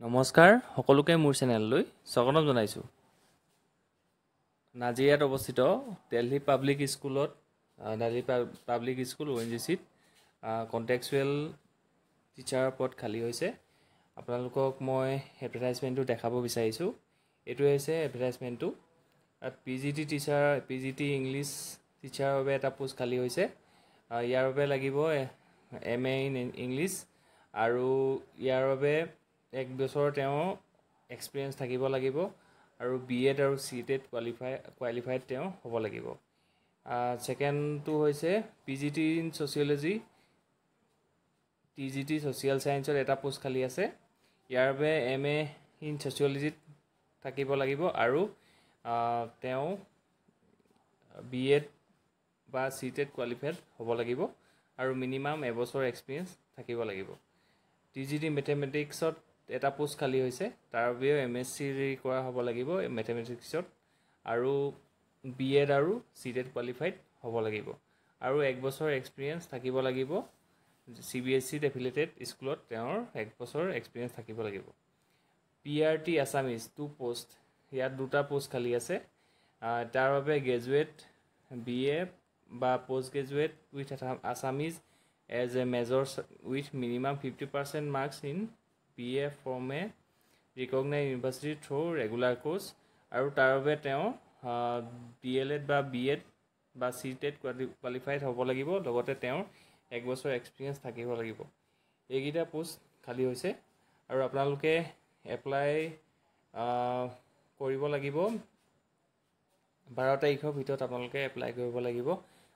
নমস্কাৰ, সকলোকে মোৰ চেনেললৈ স্বাগতম জনাইছোঁ। নাজিৰাত অৱস্থিত দেলহি পাব্লিক স্কুলত, দেলহি পাব্লিক স্কুল অ'এনজিচিত কণ্ট্ৰেকচুৱেল টিচাৰৰ পদ খালী হৈছে। আপোনালোকক মই এডভাৰটাইজমেণ্টটো দেখাব বিচাৰিছোঁ। এইটোৱে হৈছে এডভাৰটাইজমেণ্টটো। তাত PGT teacher, PGT English টিচাৰৰ বাবে এটা পোষ্ট খালী হৈছে। ইয়াৰ বাবে লাগিব এম.এ. ইন ইংলিছ আৰু ইয়াৰ বাবে এক বছৰ তেওঁ এক্সপিৰিয়েঞ্চ থাকিব লাগিব আৰু বি এড আৰু চি টেট কোৱালিফাইড তেওঁ হ'ব লাগিব। ছেকেণ্ডটো হৈছে PGT in sociology, TGT social ছায়েন্সত এটা পোষ্ট খালী আছে। ইয়াৰ বাবে এম.এ. ইন ছ'চিয়লজিত থাকিব লাগিব আৰু তেওঁ বি এড বা চি টেট কোৱালিফাইড হ'ব লাগিব আৰু মিনিমাম এবছৰ এক্সপিৰিয়েঞ্চ থাকিব লাগিব। টি জি টি মেথেমেটিক্সত এটা পোষ্ট খালী হৈছে। তাৰ বাবেও এম এছ চি কৰা হ'ব লাগিব মেথেমেটিক্সত আৰু বি এড আৰু চি টেট কোৱালিফাইড হ'ব লাগিব আৰু এক বছৰ এক্সপিৰিয়েঞ্চ থাকিব লাগিব। চিবিএছইত এফিলিয়েটেড স্কুলত তেওঁৰ এক বছৰ এক্সপিৰিয়েঞ্চ থাকিব লাগিব। PRT Assamese, two post, ইয়াত দুটা পোষ্ট খালী আছে। তাৰ বাবে গ্ৰেজুৱেট বি.এ. বা post graduate with Assamese as a major with minimum 50% marks in B.A. from a recognise university through regular course আৰু তাৰ বাবে তেওঁ ডি.এল.এড বা বি.এড বা চি টেট কোৱালিফাইড হ'ব লাগিব, লগতে তেওঁৰ এক বছৰ এক্সপিৰিয়েঞ্চ থাকিব লাগিব। এইকেইটা পোষ্ট খালী হৈছে আৰু আপোনালোকে এপ্লাই কৰিব লাগিব। 12 তাৰিখৰ ভিতৰত আপোনালোকে এপ্লাই কৰিব লাগিব।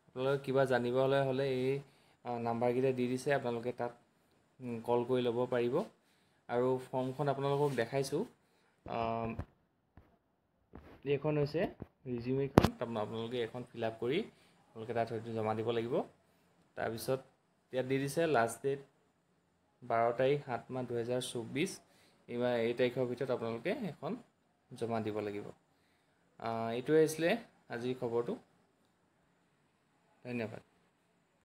আপোনালোকে কিবা জানিবলৈ হ'লে এই নাম্বাৰকেইটা দি দিছে, আপোনালোকে তাত কল কৰি ল'ব পাৰিব। আৰু ফৰ্মখন আপোনালোকক দেখাইছোঁ। এইখন হৈছে ৰিজিউমিখন। আপোনালোকে এইখন ফিল আপ কৰি আপোনালোকে তাত হয়তো জমা দিব লাগিব। তাৰপিছত ইয়াত দি দিছে লাষ্ট ডেট 12 তাৰিখ 7 মাহ 2024। এই তাৰিখৰ ভিতৰত আপোনালোকে এখন জমা দিব লাগিব। এইটোৱে আছিলে আজিৰ খবৰটো। ধন্যবাদ।